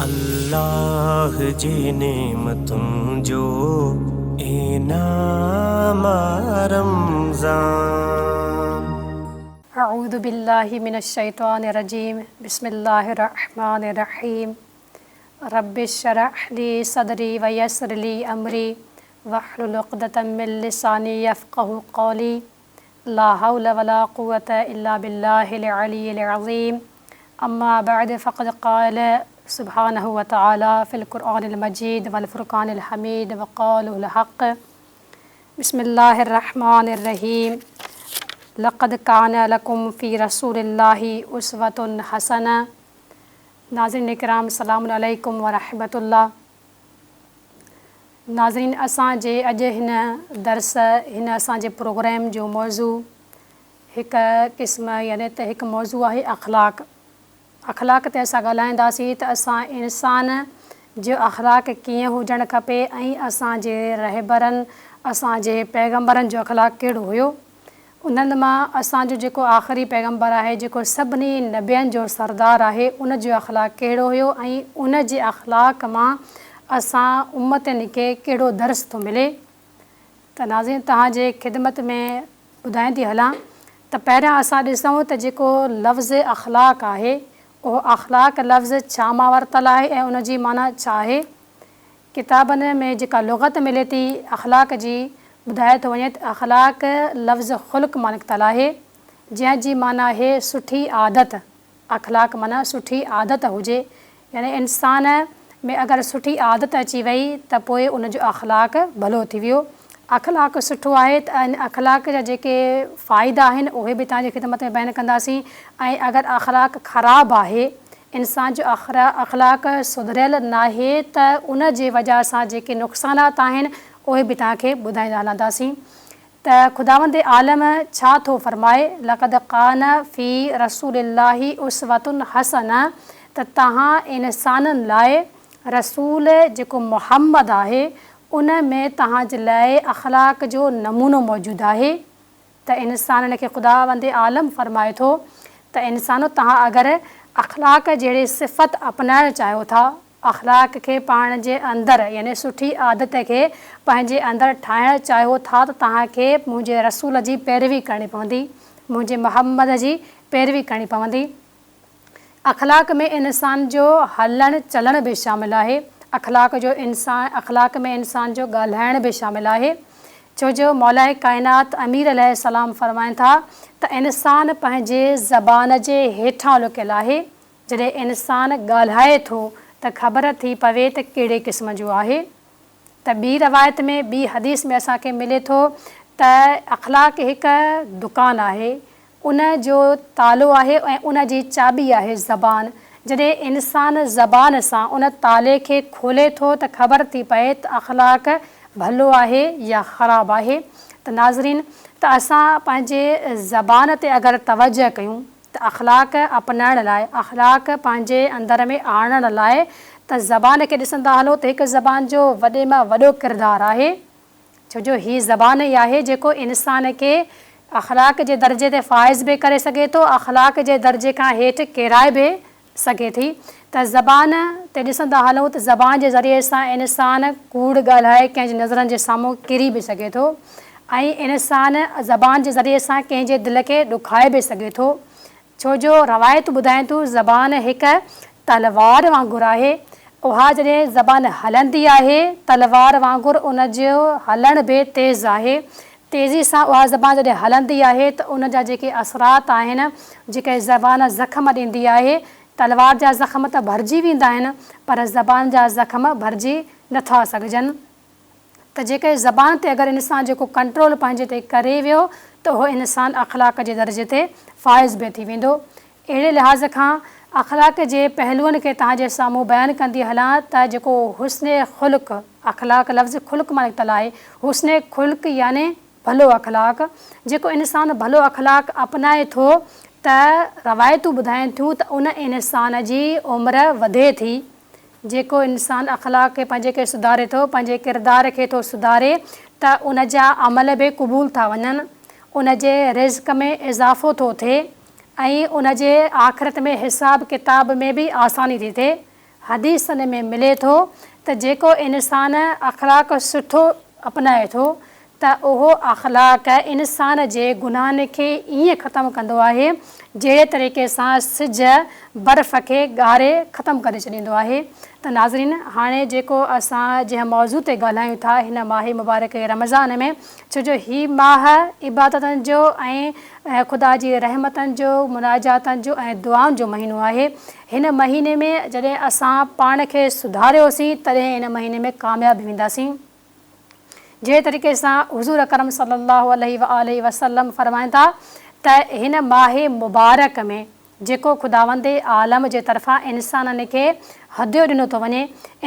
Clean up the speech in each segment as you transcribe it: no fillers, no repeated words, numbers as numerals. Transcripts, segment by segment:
الله جي نعمتن جو انعام آ رمضان. اعوذ بالله من الشيطان الرجيم بسم الله الرحمن الرحيم رب اشرح لي صدري ويسر لي امري واحلل عقدة من لساني يفقهوا قولي لا حول ولا قوة الا بالله العلي العظيم اما بعد فقد قال سبحانه وتعالى في القرآن المجيد والفرقان الحميد وقوله الحق بسم الله الرحمن الرحيم لقد ڪان لڪم في رسول الله اسوة حسنة ناظرين اڪرام سلام عليڪم ورحمة الله ناظرين اسان جي اڄ هن درس هن اسان جي پروگرام جو موضوع هڪ قسم يعني ته هڪ موضوع آهي اخلاق اخلاق تي اسان ڳالهائينداسين ته اسان انسان جو اخلاق ڪيئن هجڻ کپي ۽ اسان جي رهبرن اسان جي پيغمبرن جو اخلاق ڪهڙو هيو انهن مان اسان جو جيڪو آخري پيغمبر آهي، جيڪو سڀني نبين جو سردار آهي، ان جو اخلاق ڪهڙو هيو ۽ ان جي اخلاق مان اسان امتين کي ڪهڙو درس ٿو ملي؟ ته ناظرين توهان جي خدمت ۾ ٻڌائيندي هلان ته پهريان اسان ڏسون ته جيڪو لفظ اخلاق آهي، اهو اخلاق لفظ ڇا مان ورتل آهي ۽ ان جي معنيٰ ڇا آهي؟ ڪتابن ۾ جيڪا لغت ملي ٿي اخلاق جي، ٻڌايو ٿو وڃي ته اخلاق لفظ خلق مان نڪتل آهي، جنهن جي معنيٰ آهي سٺي عادت. اخلاق معنيٰ سٺي عادت هجي، يعني انسان ۾ اگر سٺي عادت اچي وئي ته پوء ان جو اخلاق ڀلو ٿي ويو. اخلاق سٺو آهي ته ان اخلاق جا جيڪي فائدا آهن اهي به توهان جي خدمت ۾ بيان ڪنداسين ۽ اگر اخلاق خراب آهي انسان جو اخلاق سڌريل ناهي ته ان جي وجه سان جيڪي نقصانات آهن اهي به توهان کي ٻڌائيندا هلنداسين ته خداوند عالم ڇا ٿو فرمائي لقد ڪان في رسول الله اسوة حسنة ته توهان انسانن لاء رسول جيڪو محمد آهي ان ۾ توهان جي لاء اخلاق جو نمونو موجود آهي. ته انسانن کي خداوند عالم فرمائي ٿو ته انسانو توهان اگر اخلاق جهڙي صفت اپنائڻ چاهيو ٿا، اخلاق کي پاڻ جي اندر يعني سٺي عادت کي پنهنجي اندر ٺاهڻ چاهيو ٿا ته توهان کي منهنجي رسول جي پيروي ڪرڻي پوندي، منهنجي محمد جي پيروي ڪرڻي پوندي. اخلاق ۾ انسان جو هلڻ چلڻ به شامل آهي. اخلاق جو انسان اخلاق ۾ انسان جو ڳالهائڻ به شامل آهي. ڇو جو مولاء ڪائنات امير عليه السلام فرمائن ٿا ته انسان پنهنجي زبان جي هيٺان لڪيل آهي. جڏهن انسان ڳالهائي ٿو ته خبر ٿي پوي ته ڪهڙي قسم جو آهي. ته ٻي روايت ۾ ٻي حديث ۾ اسان کي ملي ٿو ته اخلاق هڪ دڪان آهي ان جو تالو آهي ۽ ان جي چاٻي آهي زبان. جڏهن انسان زبان سان ان تالي کي کولي ٿو ته خبر ٿي پئي ته اخلاق ڀلو آهي يا خراب آهي ته ناظرين ته اسان پنهنجي زبان تي اگر توجه ڪيون ته اخلاق اپنائڻ لاء اخلاق پنهنجي اندر ۾ آڻڻ لاء ته زبان کي ڏسندا هلو ته هڪ زبان جو وڏي مان وڏو ڪردار آهي. ڇو جو هي زبان ئي آهي جيڪو انسان کي اخلاق جي درجي تي فائز به ڪري سگهي ٿو اخلاق جي درجي کان هيٺ ڪيرائي به سگهي ٿي ته زبان تي ڏسندا هلون ته زبان جي ذريعي سان انسان ڪوڙ ڳالهائي ڪنهن جي نظرن جي سامهون ڪري به سگهي ٿو ۽ انسان زبان جي ذريعي سان ڪنهن جي دل کي ڏکائي به سگهي ٿو ڇو جو روايتون ٻڌائين ٿيون زبان هڪ تلوار وانگر آهي، اها جڏهن زبان هلندي آهي تلوار وانگر ان جو هلڻ به تيز آهي، تيزي سان اها زبان جڏهن هلندي آهي ته ان جا جيڪي اثرات آهن، جيڪي زبان زخم ڏيندي آهي، تلوار جا زخم ته ڀرجي ويندا آهن پر زبان جا زخم ڀرجي نه ٿا سگهجن. ته جيڪڏهن زبان تي اگر انسان جيڪو ڪنٽرول پنهنجي تي ڪري ويو ته اهو انسان اخلاق جي درجي تي فائز به ٿي ويندو. اهڙي لحاظ کان اخلاق جي پهلوئن کي توهان جي سامهون بيان ڪندي هلان ته جيڪو حسن خلق، اخلاق لفظ خلق مان نڪتل آهي، حسن خلق يعني ڀلو اخلاق، جيڪو انسان ڀلو اخلاق اپنائي ٿو ته روايتون ٻڌائين ٿيون ته ان انسان جي عمر وڌي ٿي. جيڪو انسان اخلاق کي پنهنجي کي سڌاري ٿو، پنهنجي ڪردار کي ٿو سڌاري ته ان جا عمل به قبول ٿا وڃن، ان جي رزق ۾ اضافو ٿو ٿئي ۽ ان جي آخرت ۾ حساب ڪتاب ۾ به آساني ٿي ٿئي. حديثن ۾ ملي ٿو ته جيڪو انسان اخلاق سٺو اپنائي ٿو ته اهو اخلاق انسان جي گناهن کي ائين ختم ڪندو آهي جهڙي طريقي سان سج برف کي ڳاري ختم ڪري ڇڏيندو آهي ته ناظرين هاڻي جيڪو اسان جنهن موضوع تي ڳالهايون ٿا هن ماهه مبارڪ رمضان ۾ ڇو جو هي ماهه عبادتن جو ۽ خدا جي رحمتن جو مناجاتن جو ۽ دعائن جو مهينو آهي هن مهيني ۾ جڏهن اسان پاڻ کي سڌاريوسين تڏهن هن مهيني ۾ ڪامياب وينداسين. جنهن طريقي سان حضور اڪرم صلي الله عليه واٰله وسلم فرمائن ٿا ته هن ماهه مبارڪ ۾ جيڪو خداوند عالم جي طرفان انسانن کي هديو ڏنو ٿو وڃي،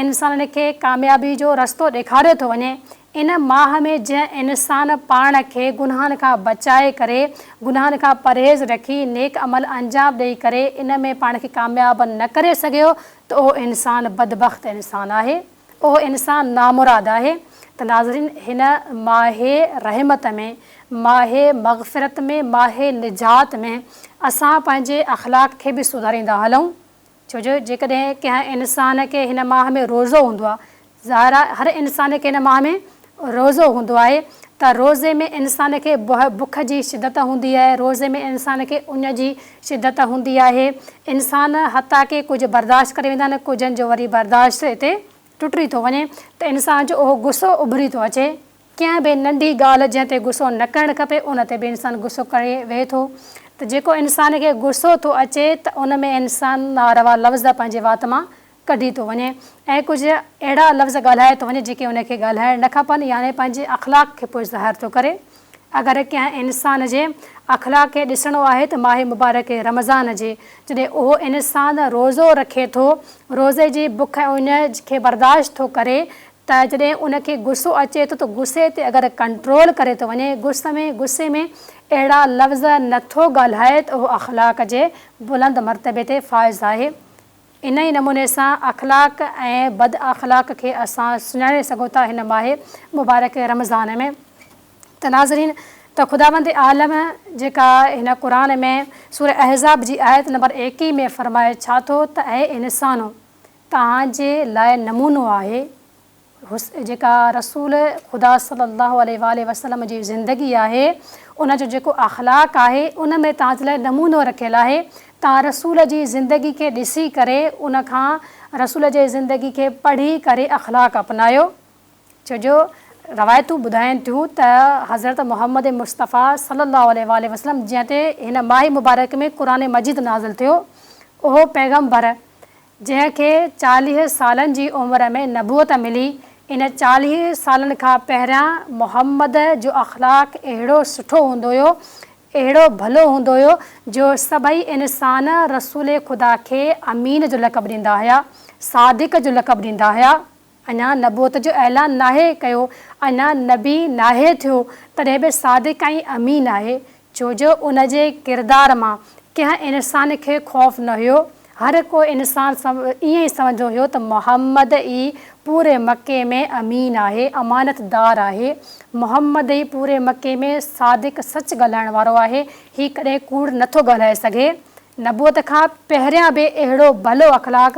انسانن کي ڪاميابي جو رستو ڏيکاريو ٿو وڃي، ان ماهه ۾ جنهن انسان پاڻ کي گناهن کان بچائي ڪري، گناهن کان پرهيز رکي، نيڪ عمل انجام ڏئي ڪري ان ۾ پاڻ کي ڪامياب نه ڪري سگهيو ته اهو انسان بدبخت انسان آهي. اهو انسان نامراد آهي ته ناظرين هن ماهه رحمت ۾، ماهه مغفرت ۾، ماهه نجات ۾ اسان پنهنجي اخلاق کي به سڌاريندا هلون ڇو جو جيڪڏهن ڪنهن انسان کي هن ماهه ۾ روزو هوندو آهي ظاهر آهي هر انسان کي هن ماهه ۾ روزو هوندو آهي ته روزي ۾ انسان کي بک جي شدت هوندي آهي روزي ۾ انسان کي اڃ جي شدت هوندي آهي انسان حتيٰ ڪي ڪجهه برداشت ڪري ويندا آهن ڪجهن جو وري برداشت اتي ٽٽي ٿو وڃي ته انسان جو اهو غصو اڀري ٿو اچي ڪنهن به ننڍي ڳالهه جنهن تي غصو نه ڪرڻ کپي ان تي به انسان غصو ڪري ويهي ٿو ته جيڪو انسان کي غصو ٿو اچي ته ان ۾ انسان ناروا لفظ پنهنجي وات مان ڪڍي ٿو وڃي ۽ ڪجهه اهڙا لفظ ڳالهائي ٿو وڃي جيڪي ان کي ڳالهائڻ نه کپن يعني پنهنجي اخلاق کي پوء ظاهر ٿو ڪري. اگر ڪنهن انسان جي اخلاق کي ڏسڻو آهي ته ماهه مبارڪ رمضان جي جڏهن اهو انسان روزو رکي ٿو روزي جي بک ۽ اڃ کي برداشت ٿو ڪري ته جڏهن ان کي غصو اچي ٿو ته غصي تي اگر ڪنٽرول ڪري ٿو وڃي غصي ۾ اهڙا لفظ نه ٿو ڳالهائي ته اهو اخلاق جي بلند مرتبي تي فائز آهي. انهيء نموني سان اخلاق ۽ بد اخلاق کي اسان سڃاڻي سگهون ٿا هن ماهه مبارڪ رمضان ۾ ته ناظرين ته خداوند عالم جيڪا هن قرآن ۾ سوره احزاب جي آيت نمبر 21 ۾ فرمائي ڇا ٿو ته اي انسانو توهان جي لاء نمونو آهي جيڪا رسول خدا صلي الله عليه واٰله وسلم جي زندگي آهي ان جو جيڪو اخلاق آهي ان ۾ توهان جي لاء نمونو رکيل آهي توهان رسول جي زندگي کي ڏسي ڪري ان کان رسول جي زندگي کي پڙهي ڪري اخلاق اپنايو ڇو جو روايتون ٻڌائين ٿيون ته حضرت محمد مصطفيٰ صلي الله عليه واٰله وسلم جنهن تي هن ماهه مبارڪ ۾ قرآن مجيد نازل ٿيو اهو پيغمبر جنهن کي 40 سالن جي عمر ۾ نبوت ملي، ان 40 سالن کان پهريان محمد جو اخلاق اهڙو سٺو هوندو هيو، اهڙو ڀلو هوندو هيو جو سڀئي انسان رسول خدا کي امين جو لقب ڏيندا هيا، صادق جو لقب ڏيندا هيا. اڃا نبوت جو اعلان ناهي ڪيو، اڃا نبي ناهي ٿيو، تڏهن به صادق ۽ امين آهي، ڇو جو ان جي ڪردار مان ڪنهن انسان کي خوف نه هيو، هر ڪو انسان ائين ئي سمجهندو هيو ته محمد ئي پوري مڪي ۾ امين آهي، امانت دار آهي، محمد ئي پوري مڪي ۾ صادق سچ ڳالهائڻ وارو آهي، هي ڪڏهن ڪوڙ نٿو ڳالهائي سگهي. نبوت کان پهريان به اهڙو ڀلو اخلاق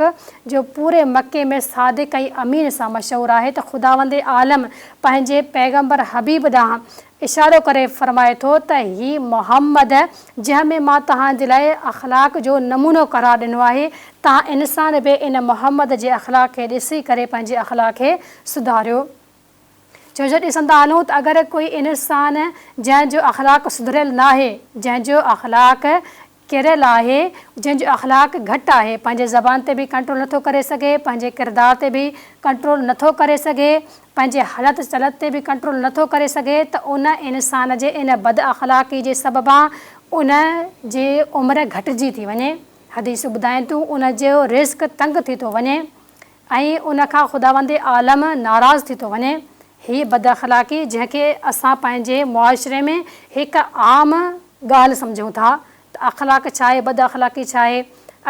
جو پوري مڪي ۾ صادق ۽ امين سان مشهور آهي ته خداوند عالم پنهنجي پيغمبر حبيب ڏانهن اشارو ڪري فرمائي ٿو ته هي محمد جنهن ۾ مان توهان جي لاء اخلاق جو نمونو قرار ڏنو آهي توهان انسان به ان محمد جي اخلاق کي ڏسي ڪري پنهنجي اخلاق کي سڌاريو. ڇو جو ڏسندا هلون ته اگر ڪوئي انسان جنهن جو اخلاق سڌريل ناهي، جنهن جو اخلاق ڪريل آهي، جنهن جو اخلاق گهٽ آهي، پنهنجي زبان تي به ڪنٽرول نٿو ڪري سگهي، پنهنجي ڪردار تي به ڪنٽرول نٿو ڪري سگهي، پنهنجي هلت چلت تي به ڪنٽرول نٿو ڪري سگهي ته ان انسان جي ان بد اخلاقي جي سببان ان جي عمر گهٽجي ٿي وڃي، حديثون ٻڌائين ٿيون ان جو رزق تنگ ٿي ٿو وڃي. ۽ ان کان خداوند عالم ناراض ٿي ٿو وڃي. هيء بداخلاقي جنهن کي اسان پنهنجي معاشري ۾ هڪ عام ڳالهه سمجهون ٿا ته اخلاق ڇا آهي بداخلاقي ڇا آهي؟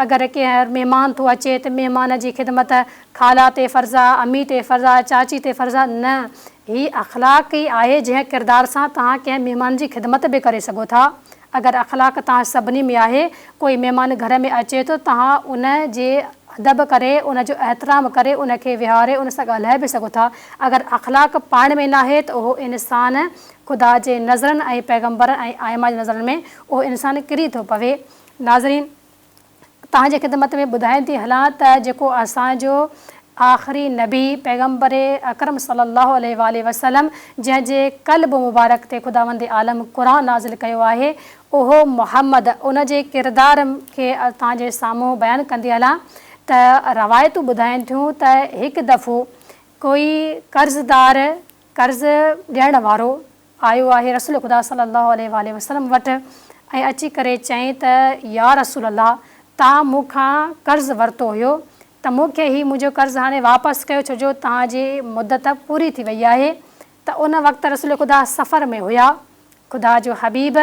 اگر ڪنهن مهمان ٿو اچي ته مهمان جي خدمت خالا تي فرض آ، امي تي فرض آ، چاچي تي فرض آ، نه هي اخلاق ئي آهي جنهن ڪردار سان توهان ڪنهن مهمان جي خدمت به ڪري سگهو ٿا. اگر اخلاق توهان سڀني ۾ آهي، ڪوئي مهمان گهر ۾ اچي ٿو توهان ان جي ادب ڪري ان جو احترام ڪري ان کي ويهاري ان سان ڳالهائي به سگهو ٿا. اگر اخلاق پاڻ ۾ ناهي ته اهو انسان خدا جي نظرن ۽ پيغمبرن ۽ ائمه جي نظرن ۾ اهو انسان ڪري ٿو پوي. ناظرين! توهان جي خدمت ۾ ٻڌائيندي هلان ته جيڪو اسان جو آخري نبي پيغمبر اڪرم صلي الله عليه واٰله وسلم جنهن جي قلب مبارڪ تي خداوند عالم قرآن نازل ڪيو آهي اهو محمد ان جي ڪردار کي توهان جي سامهون بيان ڪندي هلان ته روايتون ٻڌائين ٿيون ته هڪ دفعو ڪوئي قرضدار قرض ڏيڻ وارو آيو آهي رسول خدا صلي الله عليه واٰله وسلم وٽ ۽ اچي ڪري چيائين ته يا رسول الله توهان مون کان قرض ورتو هيو ته مون کي هي منهنجو قرض هاڻي واپس ڪيو ڇو جو توهان جي مدت پوري ٿي وئي آهي ته ان وقت رسول خدا سفر ۾ هيا خدا جو حبيب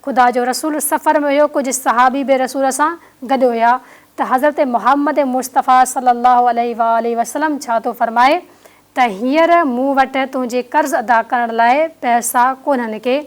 خدا جو رسول سفر ۾ هيو ڪجهه صحابي به رسول سان گڏ هيا ته حضرت محمد مصطفيٰ صلي الله عليه واٰله وسلم ڇا ٿو فرمائي ته هينئر مون وٽ تنهنجي قرض ادا ڪرڻ لاء پئسا ڪونهن ڪي،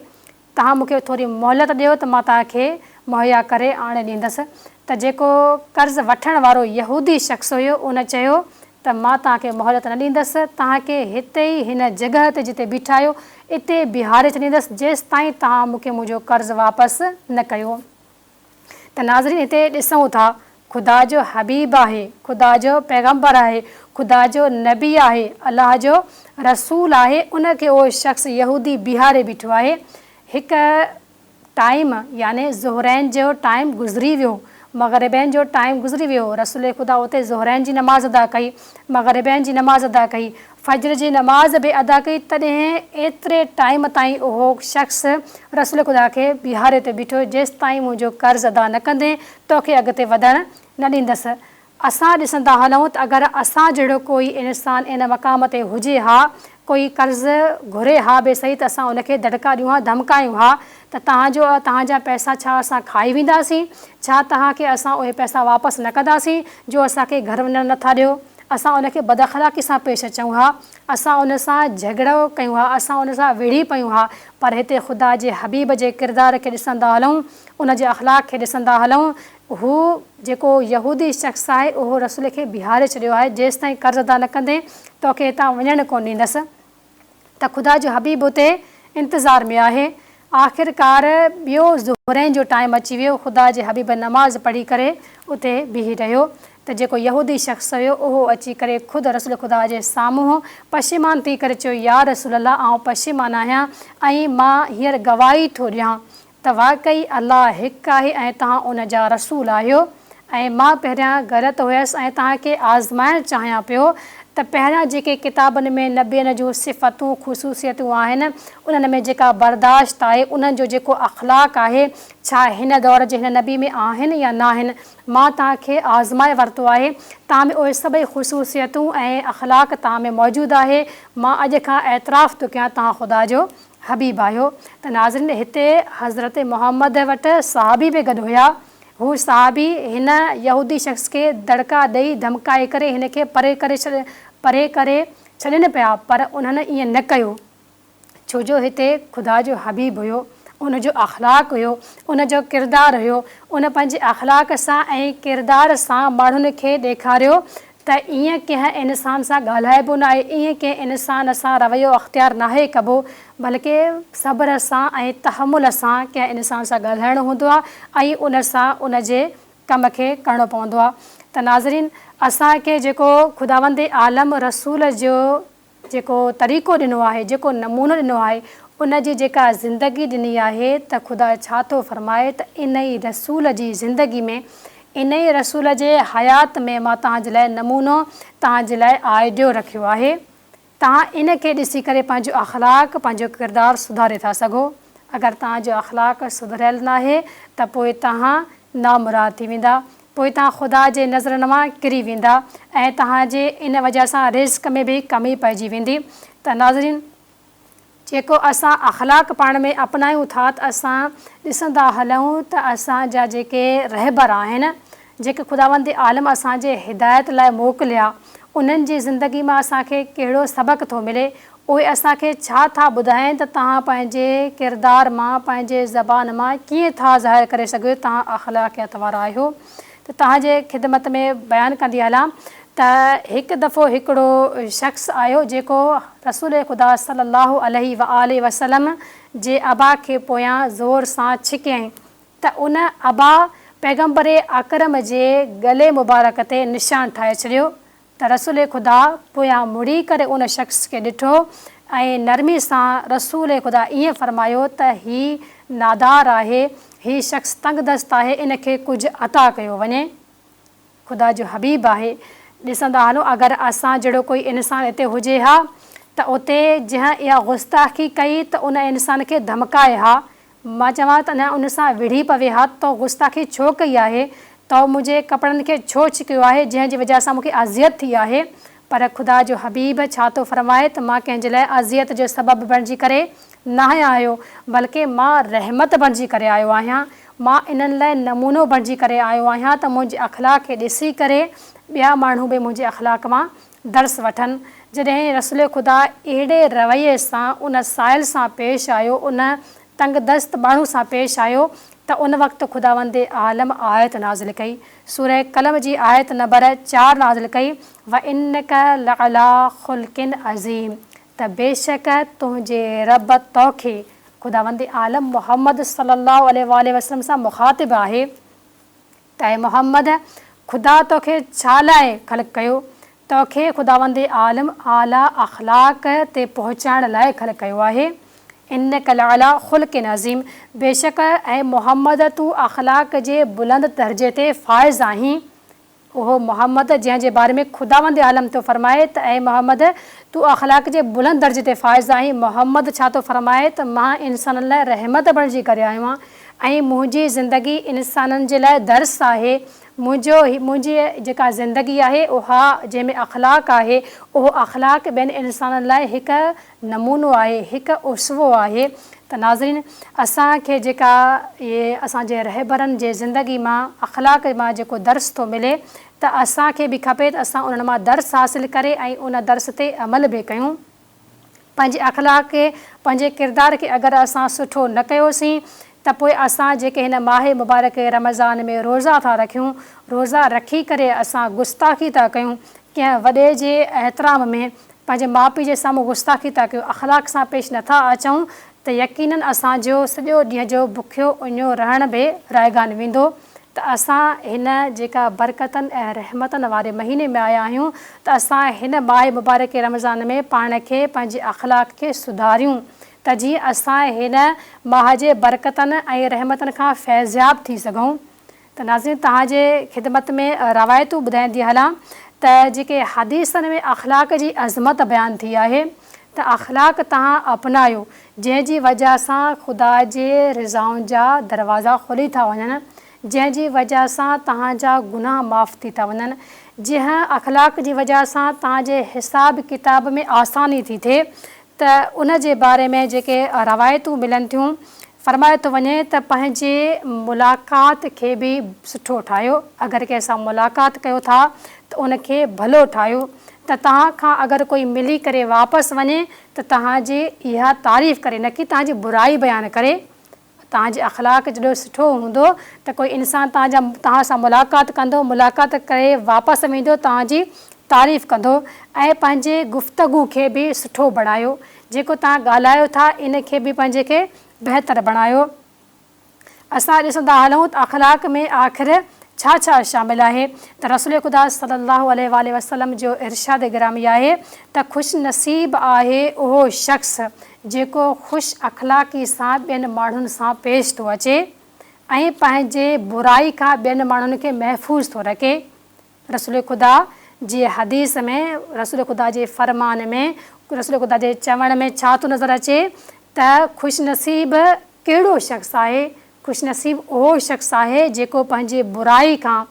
توهان مون کي ٿوري مهلت ڏيو ته مان توهان کي مهيا ڪري آڻي ڏيندس. ته جيڪو قرض وٺڻ وارو يهودي شخص هيو ان چيو ته مان توهان کي مهلت نه ڏيندس، توهان کي هتي ئي هن جڳهه تي جتي بيٺا آهيو اتي بيهاري ڇڏيندس جيستائين توهان مون کي منهنجو قرض واپس نه ڪيو. ته ناظرين هتي ڏسون ٿا خدا جو حبيب آهي، خدا جو پيغمبر آهي، خدا جو نبي آهي، الله جو رسول آهي ان کي اهو شخص يهودي بيهاري بيٺو آهي. هڪ ٽائيم يعني ظهرين جو ٽائيم گذري ويو، مغربين جو ٽائيم گذري ويو، رسول خدا اتي ظهرين جي نماز ادا ڪئي، مغربين جي نماز ادا ڪئي، فجر جي نماز به ادا ڪئي تڏهن ايتري ٽائيم تائين اهو شخص رسول خدا کي بيهاري تي بيٺو جيستائين منهنجو قرض ادا نه ڪندين توکي اڳتي وڌڻ نه ڏيندس. اسان ڏسندا هلون ته اگر اسان جهڙو ڪوئي انسان ان مقام تي هجي ها ڪوئي قرض گهري ها به سهي ته اسان ان کي دڙڪا ڏيون ها ڌمڪايون ها ته توهان جو توهان جا پئسا ڇا اسان کائي وينداسين ڇا توهان کي اسان اهي پئسا واپس نه ڪنداسين جو اسان کي گهر وڃڻ نه ٿا ڏيو. اسان ان کي بداخلاقي سان پيش اچون ها، اسان ان سان جهڳڙو ڪيون ها، اسان ان سان وڙهي پيون ها، پر هتي خدا جي حبيب جي ڪردار کي ڏسندا هلون، ان جي اخلاق کي ڏسندا هلون، هو جيڪو يهودي شخص آهي اهو رسول کي بيهاري ڇڏيو آهي، جيستائين قرض ادا نه ڪندين توکي هتان وڃڻ ڪونه ڏيندس. ته خدا جو حبيب اتي انتظار ۾ آهي. آخرڪار ٻيو ظهرين جو ٽائيم اچي ويو، خدا جي حبيب نماز پڙهي ڪري اتي بيهي رهيو ته جيڪو يهودي شخص هيو اهو اچي ڪري خود رسول خدا جي سامهون پشيمان ٿي ڪري چيو يا رسول الله آئون پشيمان آهيان ۽ مان هينئر گواهي ٿو ڏيان ته واقعي الله هڪ آهي ۽ توهان ان جا رسول آهيو ۽ مان پهريان غلط هيس ۽ توهان کي آزمائڻ چاهيان پيو ته پهريان جيڪي ڪتابن ۾ نبين جون صفتون خصوصيتون آهن انهن ۾ جيڪا برداشت آهي انهن جو جيڪو اخلاق آهي ڇا هن دور جي هن نبي ۾ آهن يا ناهن مان توهان کي آزمائي ورتو آهي توهان ۾ اهي سڀئي خصوصيتون ۽ اخلاق توهان ۾ موجود آهي مان اڄ کان اعتراف ٿو ڪيان توهان خدا جو حبيب آهيو ته ناظرين هتي حضرت محمد وٽ صحابي به گڏ هيا هو صحابي هن يهودي شخص کي دڙڪا ڏئي ڌمڪائي ڪري هن کي پري ڪري پري ڪري ڇڏين پيا پر انهن ائين نه ڪيو ڇو جو هتي خدا جو حبيب هيو ان جو اخلاق هيو ان جو ڪردار هيو ان پنهنجي اخلاق سان ۽ ڪردار سان ماڻهن کي ڏيکاريو ته ائين ڪنهن انسان سان ڳالهائبو ناهي، ائين ڪنهن انسان سان رويو اختيار ناهي ڪبو، بلڪه صبر سان ۽ تحمل سان ڪنهن انسان سان ڳالهائڻو هوندو آهي ۽ ان سان ان جي ڪم کي ڪرڻو پوندو آهي ته ناظرين اسان کي جيڪو خداوند عالم رسول جو جيڪو طريقو ڏنو آهي، جيڪو نمونو ڏنو آهي، ان جي جيڪا زندگي ڏني آهي ته خدا ڇا ٿو فرمائي ته انهي رسول جي زندگي ۾، انهي رسول جي حيات ۾ مان توهان جي لاء نمونو، توهان جي لاء آئيڊيو رکيو آهي. توهان ان کي ڏسي ڪري پنهنجو اخلاق، پنهنجو ڪردار سڌاري ٿا سگهو. اگر توهان جو اخلاق سڌريل ناهي ته پوء توهان نامراد ٿي ويندا. پوء توهان خدا جي نظرن مان ڪري ويندا ۽ توهان جي ان وجهه سان رزق ۾ به ڪمي پئجي ويندي ته ناظرين! جيڪو اسان اخلاق پاڻ ۾ اپنايون ٿا ته اسان ڏسندا هلون ته اسان جا جيڪي رهبر آهن، جيڪي خداوند عالم اسان جي هدايت لاء موڪليا، انهن جي زندگي مان اسان کي ڪهڙو سبق ٿو ملي، اهي اسان کي ڇا ٿا ٻڌائين ته توهان پنهنجي ڪردار مان، پنهنجي زبان مان ڪيئن ٿا ظاهر ڪري سگهيو توهان اخلاقيات وارا آهيو. ته توهان جي خدمت ۾ بيان ڪندي هلان ته هڪ دفعو هڪڙو شخص آيو جيڪو رسول خدا صلي الله عليه واٰله وسلم جي عبا کي پويان زور سان ڇڪيائين ته ان عبا پيغمبر اڪرم جي ڳلي مبارڪ تي نشان ٺاهي ڇڏيو ته رسول خدا پويان مڙي ڪري ان شخص کي ڏٺو ۽ نرمي سان رسول خدا ائين فرمايو ته هي نادار آهي، هي شخص تنگدست آهي، ان کي ڪجهه عطا ڪيو وڃي. خدا جو حبيب آهي. ڏسندا هلون اگر اسان جهڙو ڪوئي انسان اتي هجي ها ته اتي جنهن اها گستاخي ڪئي ته ان انسان کي ڌمڪائي ها مان چوان ته اڃا ان سان وڙهي پوي ها، تو گستاخي ڇو ڪئي آهي؟ تو منهنجي ڪپڙن کي ڇو ڇڪيو آهي، جنهن جي وجهه سان مون کي اذيت ٿي آهي؟ پر خدا جو حبيب ڇا ٿو فرمائي ته مان ڪنهن جي لاء اذيت جو سبب بڻجي ڪري ناهيان آيو، بلڪه مان رحمت بڻجي ڪري آيو آهيان. مان انهن لاء نمونو بڻجي ڪري آيو آهيان ته منهنجي اخلاق کي ڏسي ڪري ٻيا ماڻهو به منهنجي اخلاق مان درس وٺن. جڏهن رسول خدا اهڙي رويي سان ان سائل سان پيش آيو، ان تنگدست ماڻهو سان پيش آيو ته ان وقت خداوند عالم آيت نازل ڪئي. سوره قلم جي آيت نمبر چار نازل ڪئي، وانک لعليٰ خلق عظيم ته بيشڪ تنهنجي رب توکي، خداوند عالم محمد صلي الله عليه واٰله وسلم سان مخاطب آهي، ته اي محمد! خدا توکي ڇا لاء خلق ڪيو؟ توکي خداوند عالم اعليٰ اخلاق تي پهچائڻ لاء خلق ڪيو آهي. انک لعليٰ خلق عظيم بيشڪ اي محمد تون اخلاق جي بلند درجي تي فائز آهين. اهو محمد جنهن جي باري ۾ خداوند عالم ٿو فرمائي ته اي محمد! تون اخلاق جي بلند درجي تي فائز آهين. محمد ڇا ٿو فرمائي ته مان انسانن لاء رحمت بڻجي ڪري آيو آهيان ۽ منهنجي زندگي انسانن جي لاء درس آهي، منهنجو منهنجي جيڪا زندگي آهي اها جنهن ۾ اخلاق آهي، اهو اخلاق ٻين انسانن لاء هڪ نمونو آهي، هڪ اسوو آهي ته ناظرين اسان کي جيڪا اهي اسان جي رهبرن جي زندگي مان اخلاق مان جيڪو درس ٿو ملي ته اسان کي به کپي ته اسان انهن مان درس حاصل ڪري ۽ ان درس تي عمل به ڪيون. پنهنجي اخلاق کي، پنهنجي ڪردار کي اگر اسان سٺو نه ڪيوسين ته پوء اسان جيڪي هن ماهه مبارڪ رمضان ۾ روزا ٿا رکيون، روزا رکي ڪري اسان گستاخي ٿا ڪيون، ڪنهن وڏي جي احترام ۾ پنهنجي ماء پيء جي سامهون گستاخي ٿا ڪيون، اخلاق سان پيش نه ٿا اچون ته يقينن اسان جو سڄو ڏينهن جو بکيو اڃيو رهڻ به رائگان ويندو. ته اسان هن جيڪا برڪتن ۽ رحمتن واري مهيني ۾ آيا آهيون ته اسان هن ماهه مبارڪ رمضان ۾ پاڻ کي پنهنجي اخلاق کي سڌاريون ته جيئن اسان هن ماهه جي برڪتن ۽ رحمتن کان فيضياب ٿي سگهون ته ناظرين توهان جي خدمت ۾ روايتون ٻڌائيندي هلان ته جيڪي حديثن ۾ اخلاق جي عظمت بيان ٿي آهي ته اخلاق توهان اپنايو جنهن جي وجه سان خدا جي رضائن جا دروازا کلي ٿا وڃن، جنهن جي وجه سان توهان جا گناهه معاف ٿي ٿا وڃن، جنهن اخلاق جي وجه سان توهان جي حساب ڪتاب ۾ آساني ٿي ٿئي ته ان جي باري ۾ جيڪي روايتون ملن ٿيون، فرمايو ٿو وڃي ته پنهنجي ملاقات کي به سٺو ٺاهيو، اگر ڪنهن سان ملاقات ڪيو ٿا ته ان کي ڀلو ٺاهيو ته توهان کان اگر ڪوئي ملي ڪري واپس وڃي ته توهان جي اها تعريف ڪري نه ڪي توهان جي برائي بيان ڪري. توهان جي اخلاق جيڏو سٺو هوندو ته ڪوئي انسان توهان جا توهان سان ملاقات ڪندو ملاقات ڪري واپس ويندو توهان جي تعريف ڪندو ۽ پنهنجي گفتگو کي به سٺو بڻايو جيڪو توهان ڳالهايو ٿا ان کي به پنهنجي کي بهتر بڻايو. اسان ڏسندا هلون ته اخلاق ۾ آخر ڇا ڇا شامل آهي ته رسول خدا صلي الله عليه واٰله وسلم جو ارشاد گرامي آهي ته خوش نصيب آهي اهو شخص جيڪو خوش اخلاقي سان ٻين ماڻهن سان پيش ٿو اچي ۽ پنهنجي برائي کان ٻين ماڻهن کي محفوظ ٿو رکي. رسول خدا جي حديث ۾، رسول خدا جي فرمان ۾، رسول خدا جي چوڻ ۾ ڇا ٿو نظر اچي ته خوش نصيب ڪهڙو شخص آهي؟ خوش نصيب اهو شخص آهي جيڪو پنهنجي برائي کان،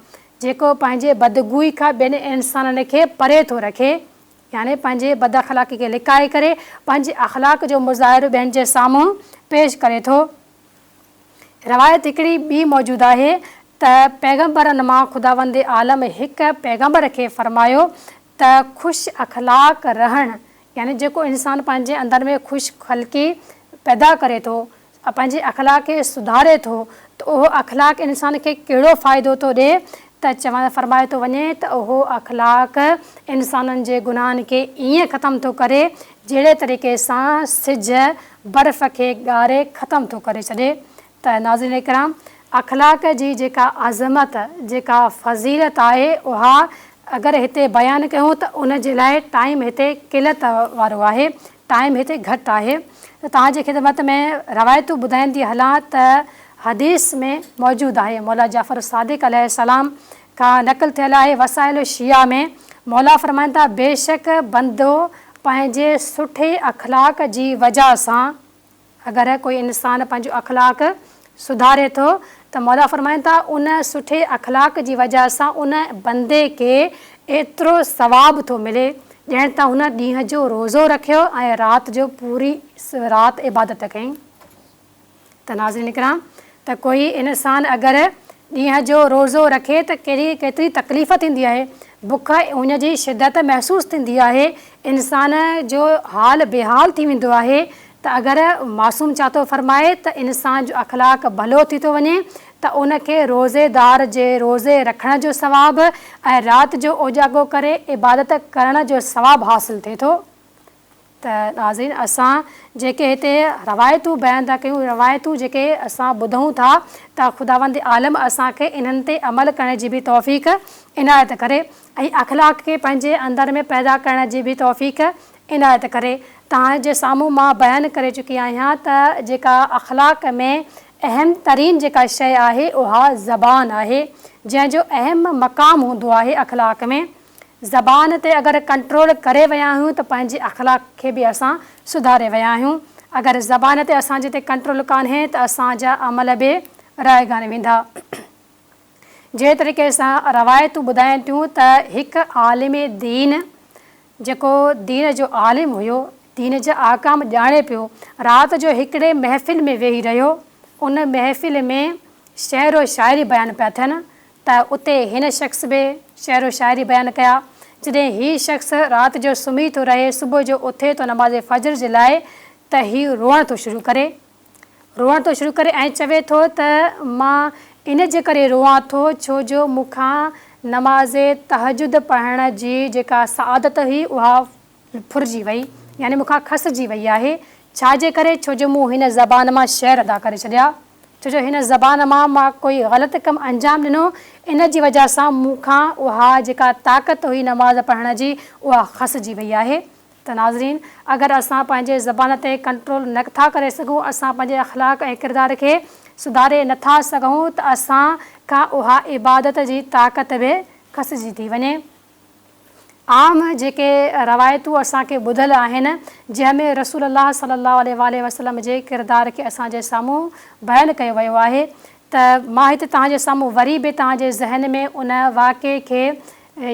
جيڪو پنهنجي بدگوئي کان ٻين انسانن کي پري ٿو رکي، يعني پنهنجي بداخلاقي کي لڪائي ڪري پنهنجي اخلاق جو مظاهرو ٻين جي سامهون پيش ڪري ٿو. روايت هڪڙي ٻي موجود آهي ته پيغمبرن مان خداوند عالم هڪ پيغمبر کي فرمايو ته خوش اخلاق رهڻ يعني جيڪو انسان پنهنجي اندر ۾ خوش خلقي پيدا ڪري ٿو پنهنجي اخلاق کي سڌاري ٿو ته اهو اخلاق انسان کي ڪهڙو فائدو ٿو ڏئي ته چوڻ فرمايو ٿو وڃي ته اهو اخلاق انسانن جي گناهن کي ائين ختم ٿو ڪري جهڙي طريقي سان سج برف کي ڳاري ختم ٿو ڪري ڇڏي ته ناظرين ڪرام اخلاق جي جيڪا عظمت جيڪا فضيلت آهي اها اگر هتي بيان ڪيون ته ان جي لاء ٽائيم هتي قلت وارو آهي ٽائيم هتي گهٽ آهي ته توهان جي خدمت ۾ روايتون ٻڌائيندي هلان ته حديث ۾ موجود آهي مولا جعفر صادق عليه السلام کان نقل ٿيل آهي وسائل الشيعه ۾ مولا فرمائن ٿا بيشڪ بندو پنهنجي سٺي اخلاق جي وجه سان اگر ڪوئي انسان پنهنجو اخلاق سڌاري ٿو ته مولا فرمائن ٿا ان سٺي اخلاق جي وجه سان ان بندي کي ايترو ثواب ٿو ملي ڄڻ ته هن ڏينهن جو روزو رکيو ۽ رات جو پوري رات عبادت ڪئي. ته ناظرين ڪرام ته ڪوئي انسان اگر ڏينهن جو روزو رکي ته ڪيڏي ڪيتري تڪليف ٿيندي آهي، بک ۽ اڃ جي شدت محسوس ٿيندي آهي، انسان جو حال بيحال ٿي ويندو آهي ته اگر معصوم چا ٿو فرمائي ته انسان جو اخلاق ڀلو ٿي ٿو وڃي ته ان کي روزيدار جي روزي رکڻ جو ثواب ۽ رات جو اوجاڳو ڪري عبادت ڪرڻ جو ثواب حاصل ٿئي ٿو. ته ناظرين اسان جيڪي هتي روايتون بيان ٿا ڪيون روايتون جيڪي اسان ٻڌون ٿا ته خداوند عالم اسان کي انهن تي عمل ڪرڻ جي به توفيق عنايت ڪري ۽ اخلاق کي پنهنجي اندر ۾ پيدا ڪرڻ جي به توفيق عنايت ڪري توهان جي سامهون مان بيان ڪري چڪي آهيان ته جيڪا اخلاق ۾ اهم ترين جيڪا شيء آهي اها زبان آهي جنهن جو اهم مقام هوندو آهي اخلاق ۾ زبان تي اگر ڪنٽرول ڪري ويا آهيون ته پنهنجي اخلاق کي به اسان سڌاري ويا آهيون. اگر زبان تي اسان جي تي ڪنٽرول ڪانهي ته اسان جا عمل به رائگان ويندا. جنهن طريقي سان روايتون ٻڌائين ٿيون ته هڪ عالم دين جيڪو دين جو عالم هيو، دين جا احڪام ڄاڻي پيو، رات جو هڪڙي محفل ۾ ويهي رهيو، ان محفل ۾ شعر و شاعري بيان پيا ٿين ته اتي هن شخص به شعر و شاعري بيان ڪيا. جڏهن هي شخص رات جو سمهي ٿو رهي صبح جو اٿي ٿو نماز فجر جي لاء ته هي روئڻ ٿو شروع ڪري. روئڻ ٿو شروع ڪري ۽ چوي ٿو ته مان ان جي ڪري روئان ٿو ڇو جو مون کان نماز تهجد پڙهڻ جي جيڪا سعادت هئي اها ڦرجي وئي يعني مون کان کسجي وئي آهي. ڇا جي ڪري ڇو جو مون هن زبان مان شعر ادا ڪري ڇڏيا. ڇو جو هن زبان مان مان ڪوئي غلط ڪم انجام ڏنو، ان جي وجه سان مون کان اها جيڪا طاقت هئي نماز پڙهڻ جي اها کسجي وئي آهي ته ناظرين اگر اسان پنهنجي زبان تي ڪنٽرول نه ٿا ڪري سگهون، اسان پنهنجي اخلاق ۽ ڪردار کي سڌاري نه ٿا سگهون ته اسان کان اها عبادت جي طاقت به کسجي ٿي وڃي. عام جيڪي روايتون اسان کي ٻڌل آهن، جنهن ۾ رسول الله صلي الله عليه واٰله وسلم جي ڪردار کي اسان جي سامهون بيان ڪيو ويو آهي ته مان هتي توهان جي سامهون وري به توهان جي ذهن ۾ ان واقعي کي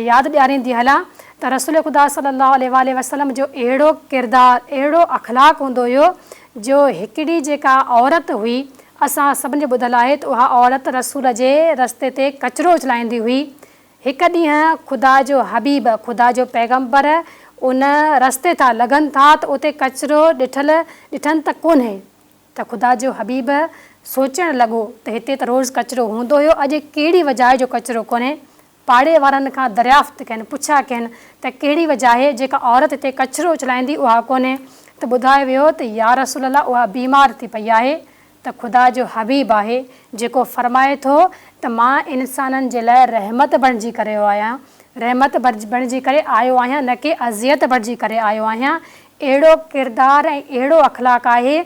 ياد ڏياريندي هلان ته رسول خدا صلي الله عليه واٰله وسلم جو اهڙو ڪردار اهڙو اخلاق هوندو هيو جو هڪڙي جيڪا عورت هئي اسان سڀني جو ٻڌل آهي ته اها عورت رسول جي رستي تي ڪچرو اڇلائيندي هئي هڪ ڏينهن خدا جو حبيب، خدا جو پيغمبر، ان رستي تان لنگهن ٿا ته اتي ڪچرو ڏٺل ڏٺن ته ڪونهي. ته خدا جو حبيب سوچڻ لڳو ته هتي ته روز ڪچرو هوندو هيو اڄ ڪهڙي وجهه آهي جو ڪچرو ڪونهي. پاڙي وارن کان دريافت ڪين، پڇا ڪين ته ڪهڙي وجهه آهي جيڪا عورت هتي ڪچرو اڇلائيندي اها ڪونهي. ته ٻڌايو ويو ته يارسول الله اها بيمار ٿي پئي آهي. ته خدا جو حبيب آهي جيڪو فرمائي ٿو ته مان انسانن جي لاء رحمت بڻجي ڪري آيو رحمت بڻجي ڪري آيو آهيان نه ڪي اذيت بڻجي ڪري آيو آهيان اهڙو ڪردار ۽ اهڙو اخلاق آهي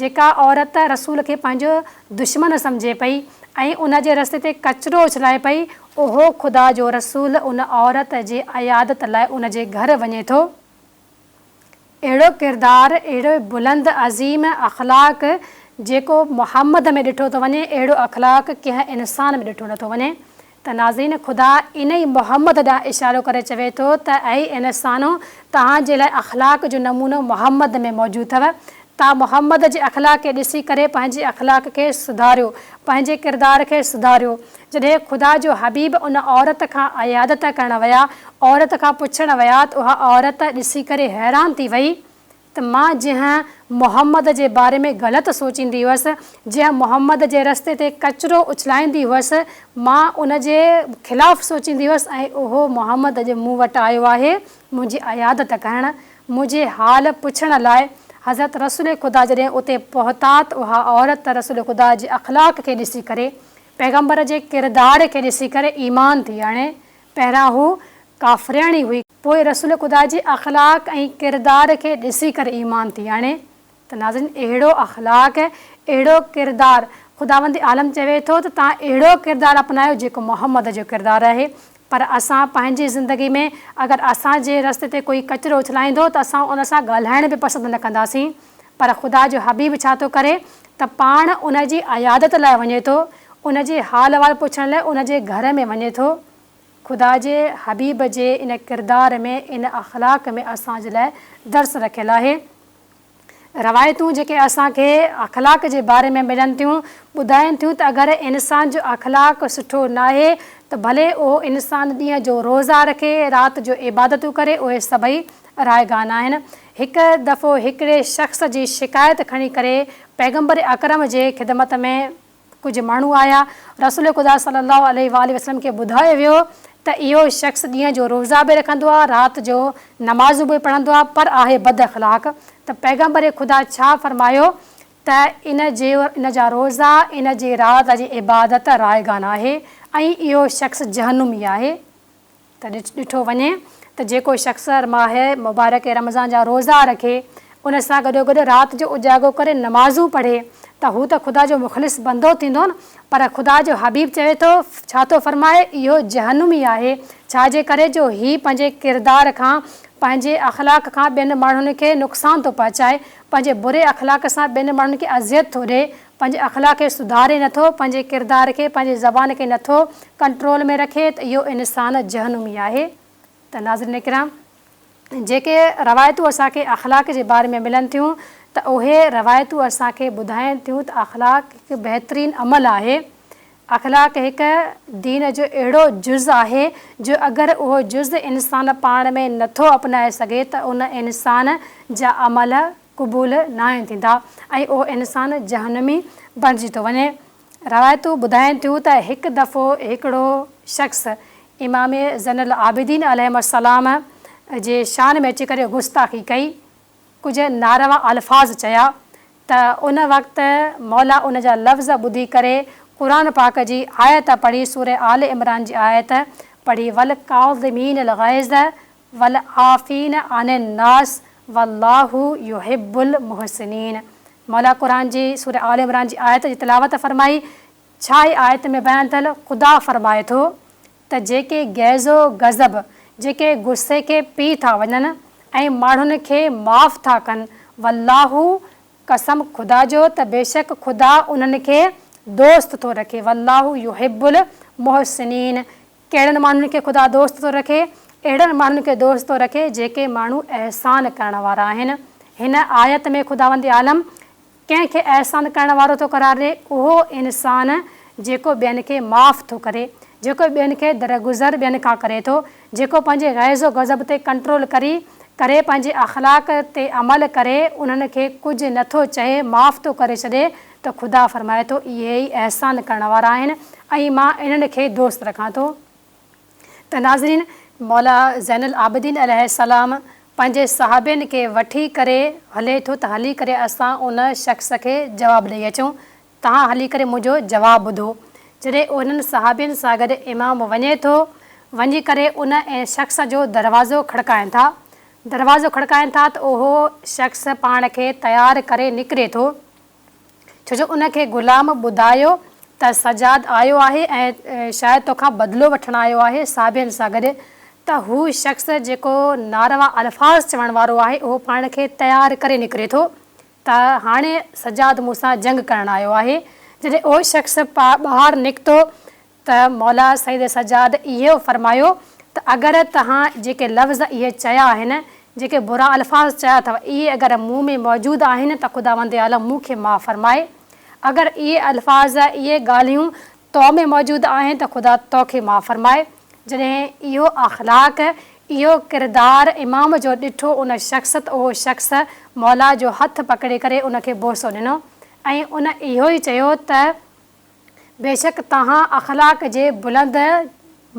جيڪا عورت رسول کي پنهنجو دشمن سمجهي پئي ۽ ان جي رستي تي ڪچرو اڇلائي پئي اهو خدا جو رسول ان عورت جي عيادت لاء ان جي گهر وڃي ٿو. اهڙو ڪردار، اهڙو بلند عظيم اخلاق جيڪو محمد ۾ ڏٺو ٿو وڃي، اهڙو اخلاق ڪنهن انسان ۾ ڏٺو نٿو وڃي ته ناظرين خدا انهي محمد ڏانهن اشارو ڪري چوي ٿو ته اي انسانو توهان جي لاء اخلاق جو نمونو محمد ۾ موجود اٿو توهان محمد جي اخلاق کي ڏسي ڪري پنهنجي اخلاق کي سڌاريو، پنهنجي ڪردار کي سڌاريو. جڏهن خدا جو حبيب ان عورت کان عيادت ڪرڻ ويا، عورت کان پڇڻ ويا ته اها عورت ڏسي ڪري حيران ٿي وئي ته مان جنهن محمد جي باري ۾ غلط سوچيندي هئس، جنهن محمد جي رستي تي ڪچرو اڇلائيندي هئس، مان ان جي خلاف سوچيندي هئس ۽ اهو محمد اڄ مون وٽ آيو آهي منهنجي عيادت ڪرڻ، منهنجي حال پڇڻ لاء. حضرت رسول خدا جڏهن اتي پهتا ته اها عورت رسول خدا جي اخلاق کي ڏسي ڪري، پيغمبر جي ڪردار کي ڏسي ڪري ايمان ٿي آڻي. پهريان هو ڪافرياڻي هئي. پوء رسول خدا جي اخلاق ۽ ڪردار کي ڏسي ڪري ايمان ٿي آڻي ته ناظرين اهڙو اخلاق اهڙو ڪردار خداوند عالم چوي ٿو ته توهان اهڙو ڪردار اپنايو جيڪو محمد جو ڪردار آهي پر اسان پنهنجي زندگي ۾ اگر اسان جي رستي تي ڪوئي ڪچرو اڇلائيندو ته اسان ان سان ڳالهائڻ به پسند نه ڪنداسين پر خدا جو حبيب ڇا ٿو ڪري ته پاڻ ان جي عيادت لاء وڃي ٿو ان جي حال احوال پڇڻ لاء ان جي گهر ۾ وڃي ٿو. خدا جي حبيب جي ان ڪردار ۾ ان اخلاق ۾ اسان جي لاء درس رکيل آهي. روايتون جيڪي اسان کي اخلاق جي باري ۾ ملن ٿيون ٻڌائين ٿيون ته اگر انسان جو اخلاق سٺو ناهي ته ڀلي اهو انسان ڏينهن جو روزا رکي رات جو عبادتون ڪري اهي سڀئي رائگان آهن. هڪ دفعو هڪڙي شخص جي شڪايت کڻي ڪري پيغمبر اڪرم جي خدمت ۾ ڪجهه ماڻهو آيا، رسول خدا صلّي اللّٰه عليه واٰله وسلّم کي ٻڌايو ويو ته اهو شخص ڏينهن جو روزا به رکندو آهي، رات جو نمازون به پڙهندو آهي، پر آهي بد اخلاق ته پيغمبر خدا ڇا فرمايو ته ان جي ان جا روزا، ان جي رات جي عبادت رائگان آهي ۽ اهو شخص جهنمي آهي. ته ڏٺو وڃي ته جيڪو شخص ماهه مبارڪ رمضان جا روزا رکي ان سان گڏوگڏ رات جو اجاڳو ڪري نمازون پڙهي ته هو ته خدا جو مخلص بندو ٿيندو نه پر خدا جو حبيب چوي ٿو ڇا ٿو فرمائي اهو جهنمي آهي ڇا جي ڪري جو هي پنهنجي ڪردار کان پنهنجي اخلاق کان ٻين ماڻهن کي نقصان ٿو پهچائي پنهنجي بري اخلاق سان ٻين ماڻهن کي اذيت ٿو ڏئي پنهنجي اخلاق کي سڌاري نه ٿو، پنهنجي ڪردار کي، پنهنجي زبان کي نه ٿو ڪنٽرول ۾ رکي ته اهو انسان جهنمي آهي ته ناظرين ڪرام! جيڪي روايتون اسان کي اخلاق جي باري ۾ ملن ٿيون ته اهي روايتون اسان کي ٻڌائين ٿيون ته اخلاق هڪ بهترين عمل آهي، اخلاق هڪ دين جو اهڙو جز آهي جو اگر اهو جز انسان پاڻ ۾ نه ٿو اپنائي سگهي ته ان انسان جا عمل قبول ناهن ٿيندا ۽ اهو انسان جهنمي بڻجي ٿو وڃي. روايتون ٻڌائين ٿيون ته هڪ دفعو هڪڙو شخص امام زين العابدين عليهم السلام جي شان ۾ اچي ڪري گستاخي ڪئي، ڪجهه ناروا الفاظ چيا ته ان وقت مولا ان جا لفظ ٻڌي ڪري قرآن پاڪ جي آيت پڙهي سورة آل عمران جي آيت پڙهي والڪاظمين الغيظ والعافين عن الناس والله يحب المحسنين مولا قرآن جي سورة آل عمران جي آيت جي تلاوت فرمائي ڇا هي آيت ۾ بيان ٿيل خدا فرمائي ٿو ته جيڪي غيظ و غضب جيڪي غصي کي پي ٿا وڃن ۽ ماڻهن کي معاف ٿا ڪن والله قسم خدا جو ته بيشڪ خدا انهن کي دوست ٿو رکي والله يحب المحسنين ڪهڙن ماڻهن کي خدا دوست ٿو رکي؟ اهڙن ماڻهن کي دوست ٿو رکي جيڪي ماڻهو احسان ڪرڻ وارا آهن. هن آيت ۾ خداوند عالم ڪنهن کي احسان ڪرڻ وارو ٿو قرار ڏئي؟ اهو انسان جيڪو ٻين کي معاف ٿو ڪري، جيڪو ٻين کي درگذر ٻين کان ڪري ٿو، جيڪو پنهنجي غيظ و غضب تي ڪنٽرول ڪري ڪري پنهنجي اخلاق تي عمل ڪري انهن کي ڪجهه نه ٿو چئي معاف ٿو ڪري ڇڏي ته خدا فرمائي ٿو اهي ئي احسان ڪرڻ وارا آهن ۽ مان انهن کي دوست رکان ٿو. ته ناظرين! مولا زين العابدين عليه السلام پنهنجي صحابين کي وٺي ڪري هلي ٿو ته هلي ڪري اسان ان شخص کي جواب ڏئي اچون، توهان هلي ڪري منهنجو جواب ٻڌو. جڏهن انهن صحابين سان گڏ امام وڃي ٿو، وڃي ڪري ان شخص جو دروازو کڙڪائين ٿا. دروازو کڙڪائين ٿا ته اهو شخص پاڻ کي تيار ڪري نڪري ٿو. ڇو جو ان کي غلام ٻڌايو ته سجاد آيو آهي ۽ شايد توکان بدلو وٺڻ آيو آهي صحابين سان گڏ ته هو شخص جيڪو ناروا الفاظ چوڻ وارو آهي اهو پاڻ کي تيار ڪري نڪري ٿو ته هاڻي سجاد مون سان جنگ ڪرڻ آيو آهي جڏهن اهو شخص ٻاهر نڪتو ته مولا سيد سجاد اهو فرمايو ته اگر توهان جيڪي لفظ اهي چيا آهن، جيڪي برا الفاظ چيا اٿو، اهي اگر مون ۾ موجود آهن ته خداوند عالم مون کي معاف فرمائي. اگر اهي الفاظ، اهي ڳالهيون تو ۾ موجود آهن ته خدا تو کي معاف فرمائي. جڏهن اهو اخلاق، اهو ڪردار امام جو ڏٺو ان شخص ته اهو شخص مولا جو هٿ پڪڙي ڪري ان کي بوسو ڏنو ۽ ان اهو ئي چيو ته بيشڪ توهان اخلاق جي بلند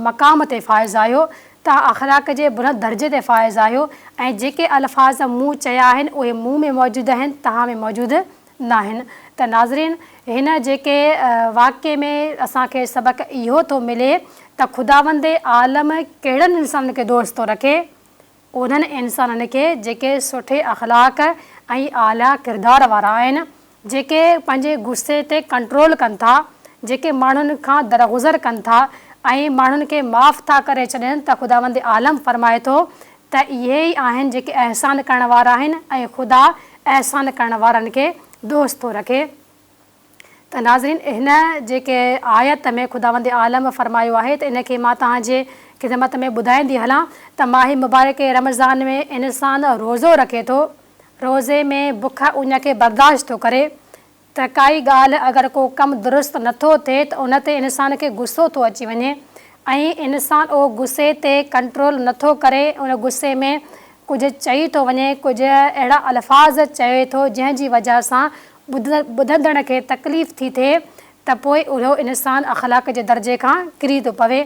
مقام تي فائز آهيو، توهان اخلاق جي بلند درجي تي فائز آهيو ۽ جيڪي الفاظ مون چيا آهن اهي مون ۾ موجود آهن توهان ۾ موجود ناهن ته ناظرين هن جيڪي واقعي ۾ اسان کي سبق اهو ٿو ملي ته خداوند عالم ڪهڙن انسانن کي دوست ٿو رکي؟ انهن انسانن کي جيڪي سٺي اخلاق ۽ اعليٰ ڪردار وارا آهن، جيڪي پنهنجي غصي تي ڪنٽرول ڪن ٿا، جيڪي ماڻهن کان درگذر ڪن ٿا ۽ ماڻهن کي معاف ٿا ڪري ڇڏين ته خداوند عالم فرمائي ٿو ته اهي ئي آهن جيڪي احسان ڪرڻ وارا آهن ۽ خدا احسان ڪرڻ وارن کي دوست ٿو رکي. ته ناظرين هن جيڪي آيت ۾ خداوند عالم فرمايو آهي ته ان کي مان توهان جي خدمت ۾ ٻڌائيندي هلان ته ماهه مبارڪ رمضان ۾ انسان روزو رکي ٿو، روزي ۾ بک اڃ کي برداشت ٿو ڪري ته ڪائي ڳالهه اگر ڪو ڪم درست نه ٿو ٿئي ته ان تي انسان کي غصو ٿو اچي وڃي ۽ انسان اهو غصي تي ڪنٽرول نه ٿو ڪري ان غصي ۾ ڪجهه چئي ٿو وڃي ڪجهه اهڙا الفاظ چوي ٿو جنهن جي وجهه سان ٻڌندڙ کي تڪليف ٿي ٿئي ته پوء اهو انسان اخلاق جي درجي کان ڪري ٿو پوي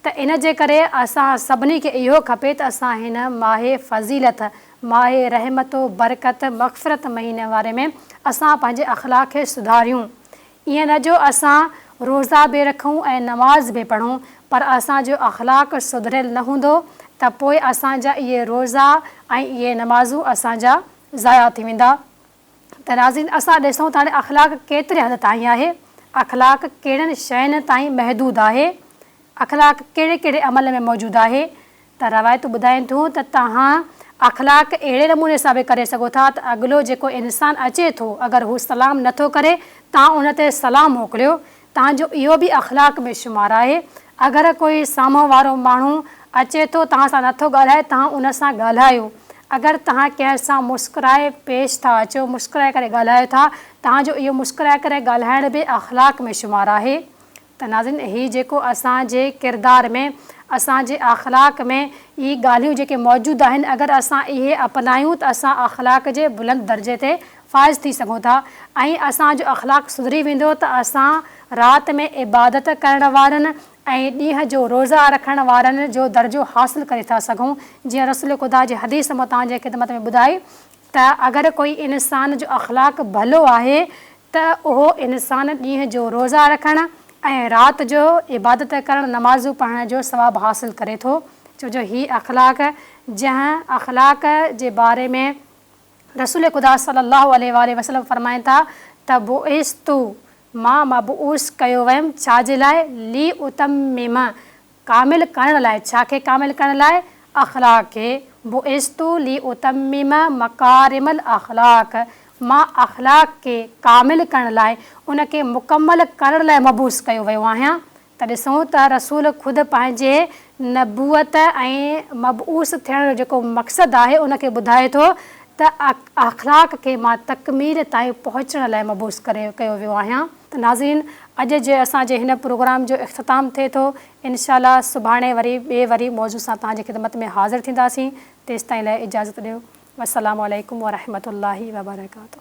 ته ان جي ڪري اسان سڀني کي اهو کپي ته اسان هن ماهه فضيلت، ماهه رحمت و برڪت، مغفرت مهيني واري ۾ اسان پنهنجي اخلاق کي سڌاريون. ائين نه جو اسان روزا به رکون ۽ نماز به پڙهون پر اسان جو اخلاق سڌريل نه هوندو ته پوء اسان جا اهي روزا ۽ اهي نمازون اسان جا ضايع ٿي ويندا. ته ناظرين اسان ڏسون ته هاڻي اخلاق ڪيتري حد تائين آهي، اخلاق ڪهڙين شين تائين محدود آهي، اخلاق ڪهڙي ڪهڙي عمل ۾ موجود آهي ته روايتون ٻڌائين ٿيون ته توهان اخلاق اهڙي نموني سان به ڪري سگهو ٿا ته اڳلو جيڪو انسان اچي ٿو اگر هو سلام نه ٿو ڪري توهان ان تي سلام موڪليو تان جو اهو به اخلاق ۾ شمار آهي. اگر ڪوئي سامهون وارو ماڻهو اچي ٿو توهان سان نٿو ڳالهائي توهان ان سان ڳالهايو. اگر توهان ڪنهن سان مسڪرائي پيش ٿا اچو، مسڪرائي ڪري ڳالهايو ٿا، توهان جو اهو مسڪرائي ڪري ڳالهائڻ به اخلاق ۾ شمار آهي. ته ناظرين هي جيڪو اسان جي ڪردار ۾ اسان جي اخلاق ۾ اهي ڳالهيون جيڪي موجود آهن اگر اسان اهي اپنايون ته اسان اخلاق جي بلند درجي تي فائز ٿي سگهون ٿا ۽ اسان جو اخلاق سڌري ويندو ته اسان رات ۾ عبادت ڪرڻ وارن ۽ ڏينهن جو روزا رکڻ وارن جو درجو حاصل ڪري ٿا سگهون جيئن رسول خدا جي حديث مون توهان جي خدمت ۾ ٻڌائي ته اگر ڪوئي انسان جو اخلاق ڀلو آهي ته اهو انسان ڏينهن جو روزا رکڻ ۽ رات جو عبادت ڪرڻ نمازون پڙهڻ جو ثواب حاصل ڪري ٿو ڇو جو هي اخلاق جنهن اخلاق جي باري ۾ رسول خدا صلي الله عليه واٰله وسلم فرمائن ٿا ته بعثت مان مبعوث ڪيو ويم ڇا جي لاء لاتمم ڪامل ڪرڻ لاء ڇا کي ڪامل ڪرڻ لاء اخلاق کي بعثت لاتمم مڪارم الاخلاق مان اخلاق کي ڪامل ڪرڻ لاء ان کي مڪمل ڪرڻ لاء مبعوث ڪيو ويو آهيان ته ڏسون ته رسول خود پنهنجي نبوت ۽ مبعوث ٿيڻ جو جيڪو مقصد آهي ان کي ٻڌائي ٿو ته اخلاق کي مان تڪميل تائين پهچڻ لاء مبعوث ڪري ڪيو ويو آهيان. ته ناظرين اڄ جي اسان جي هن پروگرام جو اختتام ٿئي ٿو انشاء الله سڀاڻي وري ٻئي وري موضوع سان توهان جي خدمت ۾ حاضر ٿينداسين تيستائين لاء اجازت ڏيو والسلام عليڪم ورحمة الله وبرڪاته.